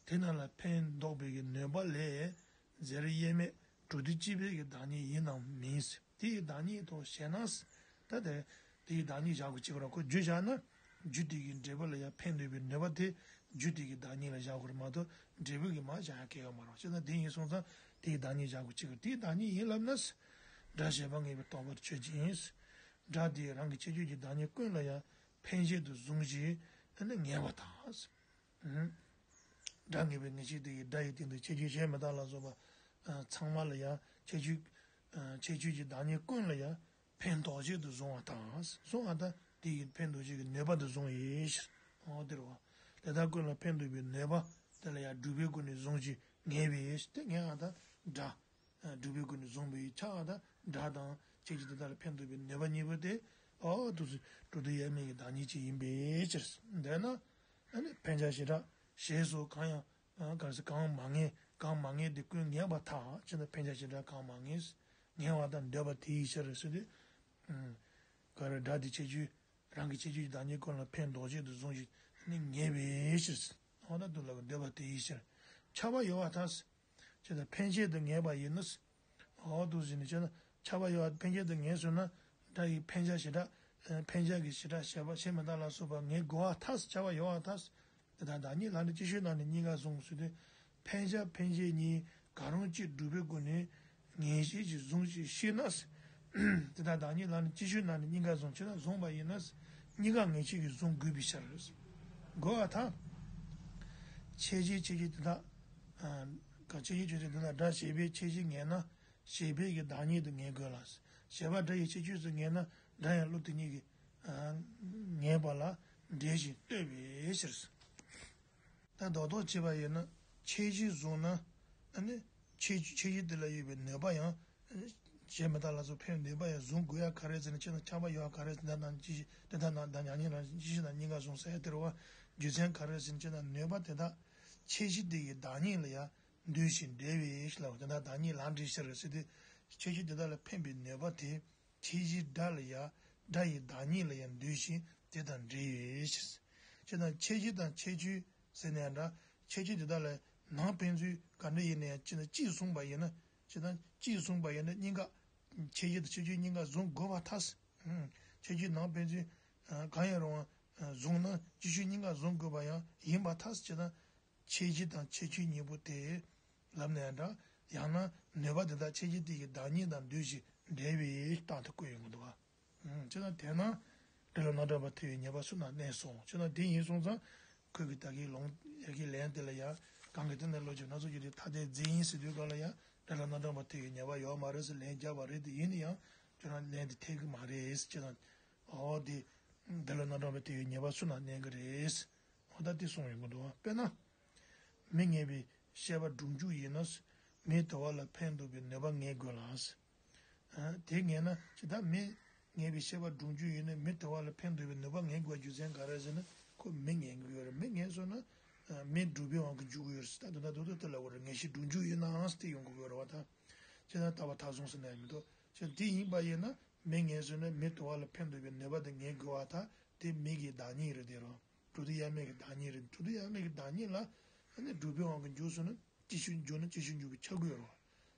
སྟེ། དེ་རྣམས་ལ་ཕན་འདོགས་པའི་གི་ནུས་པ་ལས། རྫས་དབྱེར་མེད་སྒྲུབ་སྡེ་སྤྱི་ཕན་གྱི་བདག་ཉིད་ཡིན་ནམ་མིན། དེ་ཡི་བདག་ཉིད་དོ་ཞེ་ན། ད་དེ་དེ་ཡི་བདག་ཉིད་བཞག་དགོས་ཅིག་ར་ཁོ་རྒྱུ་བཞག་ན། རྒྱུ་དེ་གི་འབྲས་བུ་ལ་ཡང་ཕན་འདོགས་པའི་ནུས་པ་དེ་རྒྱུ་དེ་གི་བདག་ཉིད་ལ་བཞག་དགོས་རེད་མ་གཏོགས་འབྲས་བུ་གི་མར་བཞག་ཡ་གལ་ཡོད་མ་རེད། བྱས་ན་དེ་ཡིན་སོང་ཙང་དེ་ཡི་བདག་ཉིད་བཞག་དགོས་ཅིག་ར་དེ་ཡི་བདག་ཉིད་ཡིན་ལབ་ན། སྒྲ་བྱས་པ་ངེས་པའི་རྟོག་པར་བྱེད་ཅིང་། སྒྲ་དེ་རང་གི་ཁྱད་ཆོས་ཀྱི་བདག་ཉིད་ཀུན་ལ་ཡང་། འཕེན་བྱེད་དུ་བཟུང་ཞིང་ངེས་པར་ཐལ། སྒྲ་ངེས་པའི་ངེས་ཤེས་དེ་ཡིས་སྒྲ་ཡི་སྟེང་དུ་ཁྱད་ཆོས་གཞན་མི་རྟག་ལ་སོགས་པ་ཚང་མ་ལ་ཡང་ཁྱད་ཆོས་ཁྱད་ཆོས་ཀྱི་བདག་ཉིད་ཀུན་ལ་ཡང་ཕན་འདོགས་བྱེད་དུ་བཟུང་བ་དང་། བཟུང་བ་དང་དེ་ཡི་ཕན་འདོགས་བྱེད་ཀྱི་ནུས་པ་དུ་བཟུང་བའི་ཕྱིར། འོ་དེ་རུ་བ། དེ་དག་ཀུན་ལ་ཕན་འདོགས་པའི་ནུས་པ་དེ་ལ་ཡང་སྒྲུབ་པའི་སྒོ་ནས་བཟུང་ཞིང་ངེས་པའི་ཕྱིར་དེ་ངེས་པ་དང་སྒྲ། སྒྲུབ་པའི་སྒོ་ནས་བཟུང་བའི་ཆ་དང་སྒྲ་དང་ཁྱད་ཆོས་དེ་དག་ལ་ཕན་འདོགས་པའི་ནུས་པ་གཉིས་པོ་དེ་འོ་འདུག་སེ་སྒྲུབ་སྡེ་དབྱེར་མེད་ཀྱི་བདག་ཉིད་ཅིག་ཡིན་པའི་ཕྱིར། འདོད་ན་ཨ་ནི་འཕེན་བྱ་བྱེ་བྲག་ཞེས་སོགས་གང་ཡང་གང་ཟེར་གང་མ་ངེས་གང་མ་ངེས་དེ་ཀུན་ངེས་པར་ཐལ། ཅེ་ན་འཕེན་བྱ་བྱེ་བྲག་གང་མ་ངེས། ངེས་པ་དང་འདོད་པ་དེའི་ཕྱིར་ཟེར་ཏེ། ག་རེ་སྒྲ་དེ་ཁྱད་ཆོས་རང་གི་ཁྱད་ཆོས་ཀྱི་བདག་ཉིད་ཀུན་ལ་ཕན་འདོགས་བྱེད་དུ་བཟུང་ཞིང་ནི་ངེས་པའི་ཕྱིར། འོ་ན་དུ་ལ་འདོད་པ་དེའི་ཕྱིར། ཁྱབ་པ་ཡོད་པར་ཐལ། ཅེས་དང་འཕེན་བྱེད་དུ་ངེས་པ་ཡིན་ནོ། འོ་འདུག་ཟེར་ནས་བྱས་ན་ཁྱབ་པ་ཡོད་པ་འཕེན་བྱེད་དུ་ངེས་སོང་ན་སྒྲ་ཡི་འཕེན་བྱ་བྱེ་བྲག་འཕེན་བྱ་གི་བྱེ་བྲག་བྱས་པ་བྱས་མི་རྟག་ལ་སོགས་པ་ངེས་དགོས་པར་ཐལ། ཁྱབ་པ་ཡོད་པར་ཐལ། དེ་དག་བདག་ཉིད་ལ་ནི་ཅིག་ཤོས་ནང་ནས་གཉིས་ཀ་བཟུང་ཟེར་དུས། འཕེན་བྱ་འཕེན་བྱེད་གཉིས་ག་རུང་གཅིག་སྒྲུབ་པའི་སྒོ་ནས་ངེས་ཤེས་ཀྱིས་བཟུང་ཞེས་ཤེས་ན། དེ་དག་བདག་ཉིད་ལ་ནི་ཅིག་ཤོས་ནང་ནས་གཉིས་ཀ་བཟུང་བྱས་ན་བཟུང་བ་ཡིན་ན། གཉིས་ཀ་ངེས་ཤེས་ཀྱིས་བཟུང་དགོས་པའི་ཕྱིར། དགོས་པར་ཐལ། ཁྱད་གཞི་ཁྱད་གཞི་དེ་དག་ཁྱད་གཞི་ཁྱད་གཞི་དེ་དག་སྒྲ་བྱས་པའི་ཁྱད་གཞི་ངེས་ན། བྱས་པའི་གི་བདག་ཉིད་དུ་ངེས་དགོས་ལ། བྱས་པ་སྒྲ་ཡི་ཁྱད་ཆོས་སུ་ངེས་ན་སྒྲ་ཡང་བློ་དེ་ཉིད་ཀྱིས་ངེས་པ་ལ་འབྲེལ་ཞིང་ལྟོས་པའི་ཕྱིར། ད་རྡོག་རྡོག་བྱས་པ་ཡིན་ན་ཁྱད་གཞི་བཟུང་ན་ཨ་ནི་ཁྱད་ཁྱད་གཞི་དེ་ལ་ཡོད་པའི་ནུས་པ་ཡང་གཞན་མི་རྟག་ལ་སོགས་ཕན་ནུས་པ་ཡང་བཟུང་དགོས་ཡ་ག་རེ་ཟེར་ན་ཁྱེད་རང་ཁྱབ་པ་ཡོད་པ་ག་རེ་ཟེར་ན་ནང་ཅི་ཞིག་དེ་དག་ནང་དང་མྱ་ངན་རང་བཞིན་ཅི་ཞིག་དང་གཉིས་ཀ་བཟུང་ཟེར་ཡ་དེ་རུ་བ་རྒྱུ་མཚན་ག་རེ་ཟེར་ན་ཁྱེད་རང་ནུས་པ་དེ་དག་ཁྱད་གཞི་དེ་ཡི་བདག་ཉིད་ལ་ཡང་འདུས་ཤིང་འབྲེལ་བའི་ཕྱིར་ལ་དེ་དག་བདག་ཉིད་ལ་འདྲིས་ཕྱིར་ཟེར་ཏེ། ཁྱད་ཆོས་དེ་དག་ལ་ཕན་པའི་ནུས་པ་དེ། ཁྱད་གཞི་སྒྲ་ལ་ཡང་སྒྲ་ཡི་བདག་ཉིད་ལ་ཡང་འདུས་ཤིང་དེ་དང་འབྲེལ་ཡོད་ཞེས། ཅེས་དང་ཁྱད་གཞི་དང་ཁྱད་ཆོས་ཟེར་ནས་འདྲ། ཁྱད་ཆོས་དེ་དག་ལ་ནང་ཕན་ཚུན་ག་འདྲ་ཡིན་ན་ཡང་ཅི་ན་གཅིག་གསུངས་པ་ཡིན་ན། ཅེས་དང་གཅིག་གསུངས་པ་ཡིན་ན་གཉིས་ཀ། ཁྱད་གཞི་དང་ཁྱད་ཆོས་གཉིས་ཀ་བཟུང་དགོས་པ་ཐལ། ཁྱད་ཆོས་ནང་ཕན་ཚུན་གང་ཡང་རུང་བ་བཟུང་ན་ཁྱད་ཆོས་གཉིས་ཀ་བཟུང་དགོས་པ་ཡང་ཡིན་པ་ཐལ། ཅེས་དང་། ཁྱད་གཞི་དང་ཁྱད་ཆོས་གཉིས་པོ་དེ་ལབ་ནས་འདྲ། ཡང་ན་ནུས་པ་དེ་དག་ཁྱད་གཞི་དེ་ཡི་བདག་ཉིད་དང་འདུས་ཤིང་འབྲེལ་བའི་རྟགས་དེ་བཀོད་ཡོང་གི་འདུག་བ། ཅེས་དང་དེས་ན་སྒྲ་ལ་རྣམ་གྲངས་པ་ཐལ་བའི་ཉེས་པ་སུ་ན་གནས་སོ། ཅེས་དང་དེ་ཡིན་སོང་ཙང་ཁོས་ཀྱི་ད་གིན་ལུང་ཡ་གི་ལན་དེ་ལ་ཡང་གང་གི་དེ་ནས་བློ་ཅིག་སྣ་ཚོགས་ཀྱི་དེ་ཐ་དད་རྫས་ཡིན་ཟེར་དུས་གང་ལ་ཡང་སྒྲ་ལ་རྣམ་གྲངས་པ་ཐལ་བའི་ཉེས་པ་ཡོད་མ་རེད་ཟེར་ལན་བརྒྱབ་པ་རེད། དེ་ཡིན་ན་ཡང་ཁྱོད་རང་ལན་དེ་འཐད་གི་མ་རེད་ཅེས་དང་། འོ་དེ་སྒྲ་ལ་རྣམ་གྲངས་པ་ཐལ་བའི་ཉེས་པ་སུ་ན་གནས་གི་རེད། འོ་ད་དེ་གསུངས་ཡོང་གི་འདུག་དཔེར་ན། མི་ངེས་པའི་ཤེས་པ་སྒྲུབ་འཇུག་ཡིན་ན། མི་དེ་བ་ལ་ཕན་འདོགས་པའི་ནུས་པ་ངེས་དགོས་ལ། དེ་ངེས་ན་ཅི་ད་མི་ངེས་པའི་ཤེས་པ་སྒྲུབ་འཇུག་ཡིན་ན་མི་དེ་བ་ལ་ཕན་འདོགས་པའི་ནུས་པ་ངེས་དགོས་རྒྱུ་མཚན་ག་རེ་ཟེར་ན། ཁོ་མི་ངེས་ཀྱི་ཡོད་རེད། མི་ངེས་སོང་ན་མི་སྒྲུབ་པའི་དབང་གིས་འཇུག་གི་ཡོད་རེད། ད་དེ་འདྲ་འདུག་ད་དེ་ལ་འོ་རེད། ངེས་ཤེས་སྒྲུབ་འཇུག་ཡིན་ནའང་སྟེ་ཡོང་གི་ཡོད་རེད་བ། ད་ཅི་ད་ལྟ་བ་མཐའ་བཟུང་ཟེར་ན་ཡང་མི་འདུག་ཅི་དེ་ཡིན་པ་ཡིན་ན་མི་ངེས་སོང་ན་མི་དེ་བ་ལ་ཕན་འདོགས་པའི་ནུས་པ་དེ་ངེས་དགོས་བ། ད་དེ་མི་གི་བདག་ཉིད་རེད། དེ་རོ། གྲུབ་མཐའ་དབྱེར་མེད་ཀྱི་བདག་ཉིད་རེད། གྲུབ་མཐའ་དབྱེར་མེད་ཀྱི་བདག་ཉིད་ལ་ཨ་ནི་སྒྲུབ་པའི་དབང་གིས་འཇུག་སོང་ན་ཅི་ཞིག་འཇུག་ན་ཅི་ཞིག་འཇུག་པའི་ཆ་དགོས་རོ།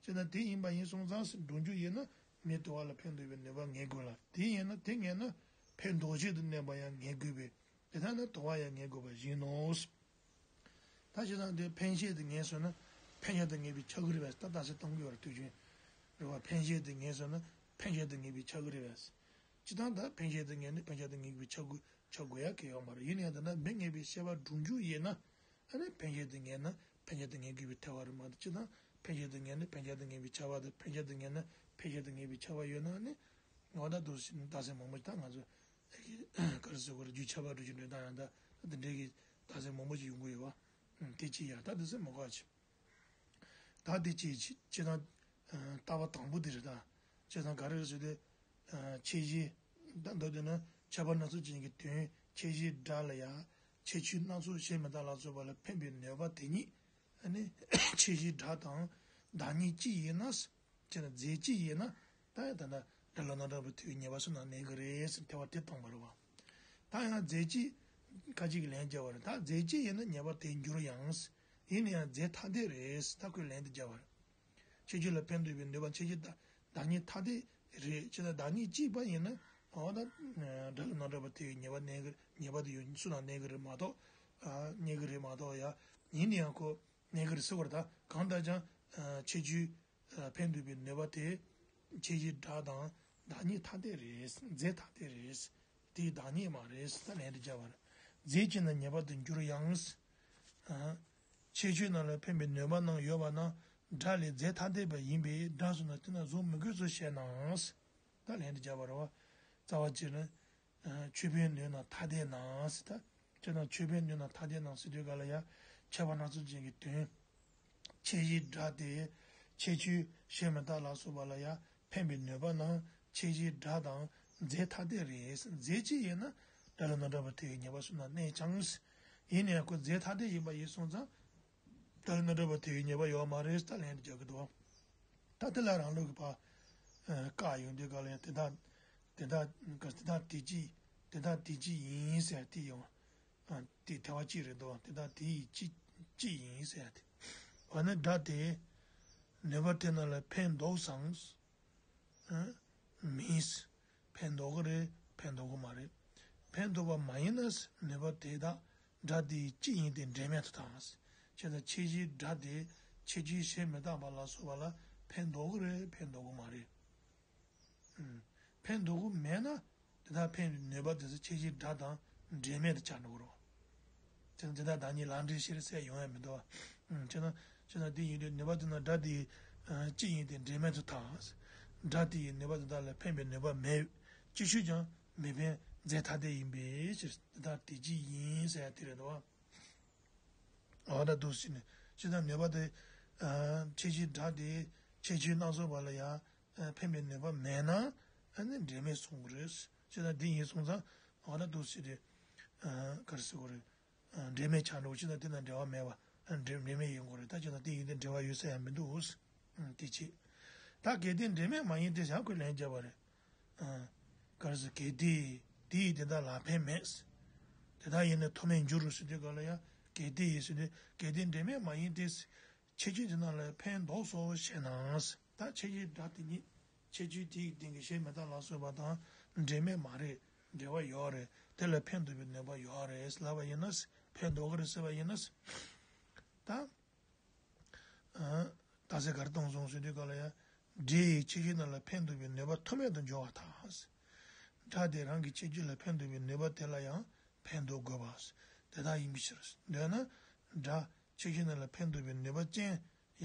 ཅེས་ན་དེ་ཡིན་པ་ཡིན་སོང་ཙང་སྒྲུབ་འཇུག་ཡིན་ན་མི་དེ་བ་ལ་ཕན་འདོགས་པའི་ནུས་པ་ངེས་དགོས་ལ། དེ་ཡིན་ན་དེ་ངེས་ན་ཕན་འདོགས་བྱེད་དུ་གནས་པ་ཡང་ངེས་དགོས་པས། དེ་ལྟར་ན་དེ་བ་ཡང་ངེས་དགོས་པ་བཞིན་ནོ། ད་ཅི་ན་དེ་ཕན་བྱེད་དུ་ངེས་སོང་ན་ཕན་བྱེད་དུ་ངེས་པའི་ཆ་དགོས་རེད་པས། ད་ད་ཟེར་གཏོང་གི་ཡོད་རེད། དུས་རྒྱུན་རེད་བ། ཕན་བྱེད་དུ་ངེས་སོང་ན་ཕན་བྱེད་དུ་ངེས་པའི་ཆ་དགོས་རེད་པས། ཅི་ད་ད་ཕན་བྱེད་དུ་ངེས་ནི་ཕན་བྱེད་དུ་ངེས་པའི་ཆ་དགོས། ཆ་དགོས་ཡ་གི་ཡོད་མ་རེད། ཡིན་ཡང་ད་ན་མི་ངེས་པའི་ཤེས་པ་སྒྲུབ་འཇུག་ཡིན་ན། ཨ་ནི་ཕན་བྱེད་དུ་ངེས་ན་ཕན་བྱེད་དུ་ངེས་དགོས་པའི་ཐལ་བ་རེད་མ་གཏོགས། ཅི་ད་ཕན་བྱེད་དུ་ངེས་ནི་ཕན་བྱེད་དུ་ངེས་པའི་ཁྱབ་པ་དང་ཕན་བྱེད་དུ་ངེས་ན་ཕན་བྱེད་དུ་ངེས་པའི་ཁྱབ་པ་ཡོད་ན་ནི། འོ་ད་དུ་རྟགས་མཚན་མང་པོ་ཞིག་ད་ང་ཚོ་ག་རེ་ཟེར་དགོས་རེད། རྒྱུ་ཁྱབ་པ་སྒྲུབ་བྱེད་འབྲེལ་སྟངས་ཡང་ད་ད་དེ་འདྲའི་གི་རྟགས་མཚན་མང་པོ་ཞིག་ཡོང་གི་ཡོད་བ། དེ་ཅི་ཡང་ད་དེ་ཚོ་མ་གོ་ཅི། ད་དེ་ཅི་ཅི་ཅི་ད་ལྟ་བ་དང་པོ་དེ་རེད། ད་ཅི་ད་ག་རེ་རེད་ཟེར་དུས། ཁྱད་གཞི། ད་མདོར་བསྡུས་ན་ཁྱད་པར་སྣ་ཚོགས་ཅན་གྱི་དོན་ཁྱད་གཞི་སྒྲ་ལ་ཡང་ཁྱད་ཆོས་སྣ་ཚོགས་ཞེས་མི་རྟག་ལ་སོགས་པ་ལ་ཕན་པའི་ནུས་པ་དེ་ཉིད། ཨ་ནི་ཁྱད་གཞི་སྒྲ་དང་བདག་ཉིད་གཅིག་ཡིན་ན། ཅེས་ན་རྫས་གཅིག་ཡིན་ན། ད་ད་ལྟ་སྒྲ་ལ་རྣམ་གྲངས་པ་ཐལ་བའི་ཉེས་པ་སུ་ན་གནས་ཀྱི་རེད་ཟེར་ཐལ་བ་དེ་བཏང་བ་རེད་བ། ད་ཡང་རྫས་གཅིག་ཁ་ཅིག་གིས་ལན་བརྒྱབ་པ་རེད། ད་རྫས་གཅིག་ཡིན་ན་ཉེས་པ་དེ་འགྱུར་ཡང་། ཡིན་ན་ཡང་རྫས་ཐ་དད་རེད། ད་ཁོས་ལན་དེ་བརྒྱབ་པ་རེད། ཁྱད་ཆོས་ལ་ཕན་འདོགས་པའི་ནུས་པ་ཁྱད་ཆོས་དང་བདག་ཉིད་ཐ་དད་རེད། ཅེས་ན་བདག་ཉིད་གཅིག་པ་ཡིན་ན། འོ་ད་སྒྲ་ལ་རྣམ་གྲངས་པ་ཐལ་བའི་ཉེས་པ་གནས་ཀྱི་ཉེས་པ་དེ་ཡོད་སུ་ན་གནས་ཀྱི་རེད་མ་གཏོགས། གནས་ཀྱི་རེད་མ་གཏོགས་ཡ། ཡིན་ན་ཡང་ཁོ་གནས་ཀྱི་རེད་ཟེར་བ་རེད། ད་གང་ལྟར་ཀྱང་ཁྱད་ཆོས་ཕན་འདོགས་པའི་ནུས་པ་དེ་ཁྱད་གཞི་སྒྲ་དང་བདག་ཉིད་ཐ་དད་རེད། རྫས་ཐ་དད་རེད། དེའི་བདག་ཉིད་མ་རེད་ཟེར་ལན་དུ་བརྒྱབ་པ་རེད། རྫས་གཅིག་ན་ཉེས་པ་དེ་འགྱུར་ཡང་། ཁྱད་ཆོས་རྣམས་ལ་ཕན་པའི་ནུས་པ་རྣམས་ཡོད་པ་ན་སྒྲ་ལས་རྫས་ཐ་དད་པ་ཡིན་པས་སྒྲ་གསུམ་ན་དེ་རྣམས་བཟུང་མི་དགོས་སོ་ཞེ་ན། ད་ལན་དུ་བརྒྱབ་པ་རེད་བ། རྩ་བ་གཅིག་ནི། ཁྱད་པར་ནུས་རྣམས་ཐ་དད་ན་ཟེར་ད། ཁྱེད་རང་ཁྱད་པར་ནུས་རྣམས་ཐ་དད་ན་ཟེར་དུས་ག་ལ་ཡ། ཁྱད་པར་སྣ་ཚོགས་ཅན་གྱི་དོན། ཁྱད་གཞི་སྒྲ་སྟེ། ཁྱད་ཆོས་ཞེས་མི་རྟག་ལ་སོགས་པ་ལ་ཡང་ཕན་པའི་ནུས་པ་རྣམས་ཁྱད་གཞི་སྒྲ་དང་རྫས་ཐ་དད་རེད། རྫས་གཅིག་ཡིན་ན་སྒྲ་ལ་རྣམ་གྲངས་པ་ཐལ་བའི་ཉེས་པ་སུ་ན་གནས་ཀྱང་། ཡིན་ན་ཡང་ཁོ་རྫས་ཐ་དད་ཡིན་པ་ཡིན་སོང་ཙང་། སྒྲ་ལ་རྣམ་གྲངས་པ་ཐལ་བའི་ཉེས་པ་ཡོད་མ་རེད་ད་ལན་དུ་རྒྱག་གི་འདུག་ད་དེ་ལ་རང་ལུགས་ཀྱི་ཕར། བཀག་ཡོང་དུས་ག་ལ་ཡང་དེ་དག་དེ་དག་དེ་དག་དེ་གཅིག་དེ་དག་དེ་གཅིག་ཡིན་ཟེར་དེ་ཡོང་། དེ་ཐལ་བ་གཅིག་རེད་འདུག་དེ་དག་དེ་ཡི་གཅིག་གཅིག་ཡིན་ཟེར་དེ། འོ་ན་སྒྲ་དེ་ནུས་པ་དེ་རྣམས་ལ་ཕན་འདོགས་སམ། མིན། ཕན་འདོགས་ཀྱི་རེད། ཕན་འདོགས་ཀྱི་མ་རེད། ཕན་འདོགས་པ་མ་ཡིན་ན་ནུས་པ་དེ་དག་སྒྲ་དེ་གཅིག་ཡིན་ཏེ་འབྲེལ་མེད་དུ་བཏང་། བྱས་ཙང་ཁྱད་གཞི་སྒྲ་དེ་ཁྱད་ཆོས་ཞེས་མི་རྟག་པ་ལ་སོགས་པ་ལ་ཕན་འདོགས་ཀྱི་རེད། ཕན་འདོགས་ཀྱི་མ་རེད། ཕན་འདོགས་ཀྱི་མེད་ན་དེ་དག་ཕན་པའི་ནུས་པ་དེ་ཚོ་ཁྱད་གཞི་སྒྲ་དང་འབྲེལ་མེད་དུ་ཆགས་འགྲོ་གི་རེད། དེ་དེ་དག་བདག་ཉིད་ལམ་འབྲས་ཤེས་རབ་ཟེར་ཡོང་ཡ་མི་འདུག་བ། ཅེ་ན་ཅེ་ན་དེ་ཡིན་དུས་ནུས་པ་དེ་ན་སྒྲ་དེ་གཅིག་ཡིན་ཏེ་འབྲེལ་མེད་དུ་ཐལ། སྒྲ་དེ་ཡི་ནུས་པ་དེ་དག་ལ་ཕན་པའི་ནུས་པ་མེད། ཅིག་ཤོས་ཀྱང་མི་ཕན་རྫས་ཐ་དད་ཡིན་པའི་ཕྱིར་དེ་དག་དེ་གཅིག་ཡིན་ཟེར་ཡ་དེ་རེད་འདུག་བ། འོ་ད་འདུག་ཟེར་ནས་ཅི་ལྟར་ནུས་པ་དེ། ཁྱད་གཞི་སྒྲ་དེ་ཁྱད་ཆོས་སྣ་ཚོགས་པ་ལ་ཡང་ཕན་པའི་ནུས་པ་མེད་ན་ཨ་ནི་འབྲེལ་མེད་གསུང་གི་རེད། ཅི་ལྟར་འདི་ཡིན་སོང་ཙང་འོ་ད་འདུག་ཟེར་དེ། ག་རེ་ཟེར་དགོས་རེད། འབྲེལ་མེད་ཆགས་འགྲོ་ཅི་ལྟར་དེ་ན་འབྲེལ་བ་མེད་པ། འབྲེལ་འབྲེལ་མེད་ཡིན་དགོས་རེད། ད་ཅི་ལྟར་དེ་ཡིན་དེ་འབྲེལ་བ་ཡོད་ས་ཡང་མི་འདུག་དེ་ཅི། ད་གལ་ཏེ་འབྲེལ་མེད་མ་ཡིན་ཏེ་བྱ་ཁོས་ལན་བརྒྱབ་པ་རེད། ག་རེ་ཟེར། གལ་ཏེ་དེ་ཡིས་དེ་དག་ལ་ཕན་མེད། དེ་དག་ཡིན་ན་མཐོ་དམན་འགྱུར་རོ་ཟེར་དུས་སྐབས་ལ་ཡང་གལ་ཏེ་ཡིས་ཟེར་དུས་གལ་ཏེ་འབྲེལ་མེད་མ་ཡིན་ཏེ། ཁྱད་ཆོས་དེ་དག་ལ་ཕན་འདོགས་སོ་ཞེ་ན། ད་ཁྱད་ཆོས་སྒྲ་དེ་ཉིད་ཁྱད་ཆོས་དེའི་སྟེང་གི་ཞེས་མི་རྟག་ལ་སོགས་པ་དང་འབྲེལ་མེད་མ་རེད། འབྲེལ་བ་ཡོད་རེད། དེ་ལ་ཕན་འདོགས་པའི་ནུས་པ་ཡོད་རེད་ལབ་པ་ཡིན་ན། ཕན་འདོགས་ཀྱི་རེད་ཟེར་བ་ཡིན་ན། ད། རྟགས་གསལ་ག་རེ་གཏོང་སོང་ཟེར་དུས་སྐབས་ལ་ཡང་། སྒྲའི་ཁྱད་ཆོས་རྣམས་ལ་ཕན་འདོགས་པའི་ནུས་པ་ཐོགས་མེད་དུ་འཇོག་པར་ཐལ། སྒྲ་དེ་རང་གི་ཁྱད་ཆོས་ལ་ཕན་འདོགས་པའི་ནུས་པ་དེ་ལ་ཡང་ཕན་འདོགས་དགོས་པ་དེ་དག་ཡིན་པའི་ཕྱིར། འདོད་ན། སྒྲ་ཁྱད་ཆོས་རྣམས་ལ་ཕན་འདོགས་པའི་ནུས་པ་ཅན་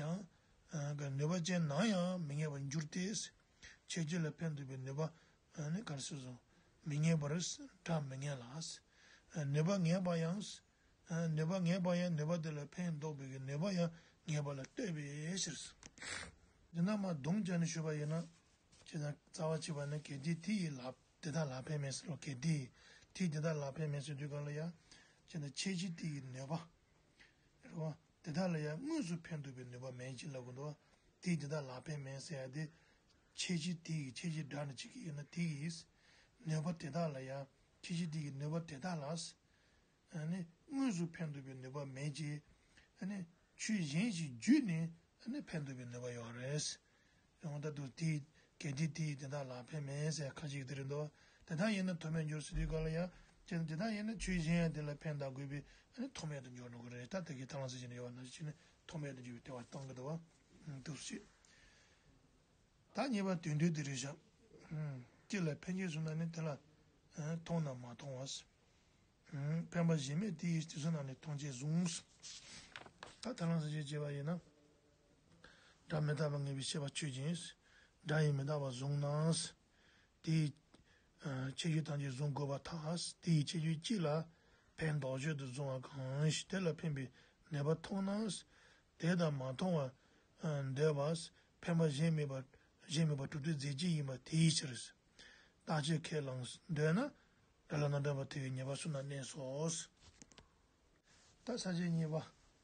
ཡང་། ནུས་པ་ཅན་ནམ་ཡང་མི་ངེས་པར་འགྱུར་ཏེ། ཁྱད་ཆོས་ལ་ཕན་འདོགས་པའི་ནུས་པ་ནི་ག་རེ་ཟེར་སོང་། མི་ངེས་པར་སྒྲ་མི་ངེས་ལ། ནུས་པ་ངེས་པ་ཡང་། ནུས་པ་ངེས་པ་ཡང་ནུས་པ་དེ་ལ་ཕན་འདོགས་པའི་ནུས་པ་ཡང་ངེས་པ་ལ་ལྟོས་པའི་ཕྱིར། འདི་ན་མ་སྡོམ་བྱས་ནས་ཞུས་པ་ཡིན་ན། ཇི་ལྟར་རྩ་བ་གཅིག་པ་ནི་གལ་ཏེ་དེ་ཡིས་ལ་དེ་དག་ལ་ཕན་མེད་ཟེར་ལོ། གལ་ཏེ་དེ་དེ་དག་ལ་ཕན་མེད་ཟེར་དུས་སྐབས་ལ་ཡང་། ཇི་ལྟར་ཁྱད་ཆོས་དེ་ཡི་ནུས་པ། རེད་བ། དེ་དག་ལ་ཡང་དངོས་སུ་ཕན་འདོགས་པའི་ནུས་པ་མེད་ཅེས་ལབ་དགོས་འདུག་བ། དེ་དེ་དག་ལ་ཕན་མེད་ཟེར་ཡ་དེ། ཁྱད་ཆོས་དེ་ཡི་ཁྱད་ཆོས་སྒྲ་ནི་གཅིག་གི་ཡོད་ན་དེ་ཡི། ནུས་པ་དེ་དག་ལ་ཡང་ཁྱད་ཆོས་དེ་ཡི་ནུས་པ་དེ་དག་ལ། ཨ་ནི་དངོས་སུ་ཕན་འདོགས་པའི་ནུས་པ་མེད་ཅེས། ཨ་ནི་ཆོས་གཞན་ཞིག་བརྒྱུད་ནས་ཨ་ནི་ཕན་འདོགས་པའི་ནུས་པ་ཡོད་རེད། ཡང་ད་དུ་དེ་གལ་ཏེ་དེ་ཡིས་དེ་དག་ལ་ཕན་མེད་ཟེར་ཁ་ཅིག་དེ་རེད་འདུག་དེ་དག་ཡིན་ན་ཐོགས་མེད་འགྱུར་ཟེར་དུས་སྐབས་ལ་ཡང་། ཅེས་དེ་དག་ཡིན་ན་ཆོས་གཞན་ཡང་དེ་ལ་ཕན་བཏགས་དགོས་པས་ཨ་ནི་ཐོགས་མེད་དུ་འགྱུར་འགྲོ་གི་རེད། ད་དེ་གའི་ཐ་ལ་ཟེར་གྱི་ནི་ཡོད་པ་ནང་བཞིན་བྱས་ནས་ཐོགས་མེད་དུ་འགྱུར་བའི་དེ་བ་གཏོང་གི་འདུག་བ། འདུག་ཟེར། ད་གཉིས་པ་དོན་བསྡུས་དེ་རེད་བཞག་གཅིག་ལ་ཕན་ཆད་བཟུང་ན་ནི་དེ་ལ་མཐོང་ན་མ་མཐོང་བ། ཕན་པ་གཞན་མེད་དེ་ཡིས་དེ་ཚོ་ནང་ནས་མཐོང་ཆད་བཟུང་། ད་ཐ་ལ་ཟེར་བྱས་བྱས་པ་ཡིན་ན། སྒྲ་མི་རྟག་པ་ངེས་པའི་ཤེས་པ་ཆོས་ཅན། སྒྲ་ཡིས་མི་རྟག་པ་བཟུང་ན། དེའི་ཁྱད་ཆོས་ཐམས་ཅད་བཟུང་དགོས་པར་ཐལ། དེའི་ཁྱད་ཆོས་གཅིག་ལ་ཕན་འདོགས་ཆོས་དུ་བཟུང་བ་གང་ཞིག་དེ་ལ་ཕན་པའི་ནུས་པ་མཐོང་ན། དེ་དང་མ་མཐོང་བར་འདོད་པ། ཕན་པ་གཞན་མེད་པ། གཞན་མེད་པ་གྲུབ་བདེ་རྫས་གཅིག་ཡིན་པ་དེའི་ཕྱིར། རྟག་ཆད་ཁས་བླངས་འདོད་ན། སྒྲ་ལ་རྣམ་འགྲེལ་པ་ཐོས་པའི་ཉེས་པ་གསུམ་ལ་གནས་སོ། ད་ས་བཅད་གཉིས་པ།